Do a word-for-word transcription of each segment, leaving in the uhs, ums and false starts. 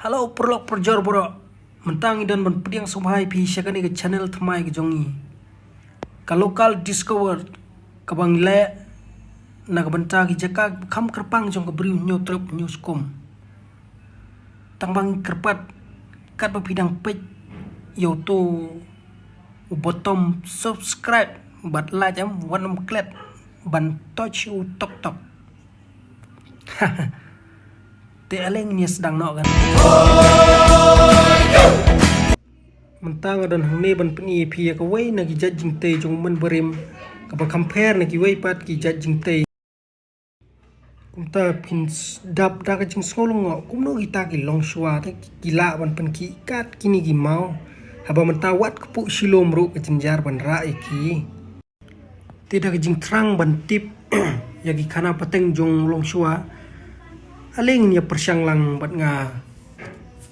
Hello, paralok parajor baroh. Mynta ngi don ban pdiang sngewbha ïa phi sha kane ka channel thymmai ka jong ngi, ka Local Discover, kaba ngi leh na ka bynta ki jaka kham kyrpang jong ka briew Hynñiewtrep Hynñiewskum. Tang ba ngi kyrpad, katba phi dang peit ïa uto u button subscribe bad like, em, wat nym klet ban touch u tok tok. Te ale ngin ïa sdang noh kan. Mynta nga don hangne ban pyni ïa phi ïa kawei na ki jait jingtei jong u mynbarim, kaba kham pher na kiwei pat ki jait jingtei. Kumta phin s-, dap da ka jingsngew lyngngoh kumno kita ki longshuwa te ki lah ban pynkhih kat kine ki maw. Haba mynta wat kpuh shilom ruh ka jynjar ban rah ïa ki. Te da ka jingthrang ban tip ïa ki khana pateng jong longshuwa, ale ngin ïa pyrshang lang bad nga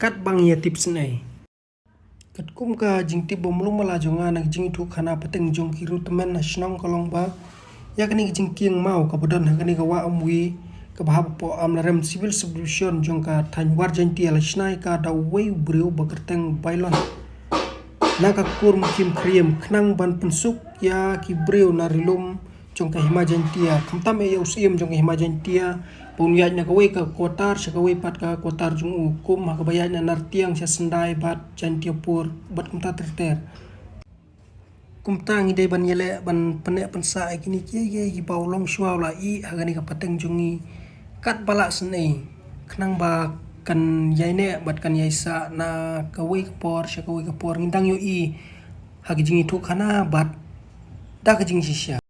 katba ngi ïa tip sngewsih. Katkum ka jingtip ba mluh mala jong nga na ka jingïathuh khana pateng jong ki riewtymmen ha shnong ka long ba ïa kane ka jingkieng maw kaba don ha kane ka wah Umwi, kaba hap hapoh Amlarem Civil Subdivision jong ka thaiñ War Jaiñtia la shna ïa ka da uwei u briew ba kyrteng Bailon na ka kur Mukhim Khriem khnang ban pynsuk ïa ki briew na ri lum jong ka Hima Jaiñtia, khamtam eh ïa u Syiem jong ka Hima Jaiñtia, ba un ïaid na kawei ka quarter sha kawei pat ka quarter jong u, kum ha kaba ïaid na Nartiang sha Syndai bad Jaiñtiapur bad kumta ter ter. Kumta ngi dei ban ïaleh ban pynneh pynsah ïa kine kiei kiei kiba u longshuwa u la ïeh ha kane ka pateng jong ngi katba lah sngewsih, khnang ba kan ïai neh bad kan ïai sah na kawei ka por sha kawei ka por. Ngin dang ïohi ha ka jingïathuh khana bad da ka jingshisha.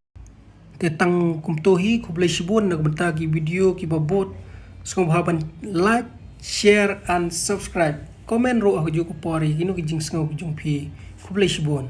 Te tang kumto hi, khublei shibun na ka bynta ki video kiba bud. Sngewbha ban like, share and subscribe. Comment ruh ha kajuh ka por ïa kino ki jingsngew ki jong phi. Khublei shibun.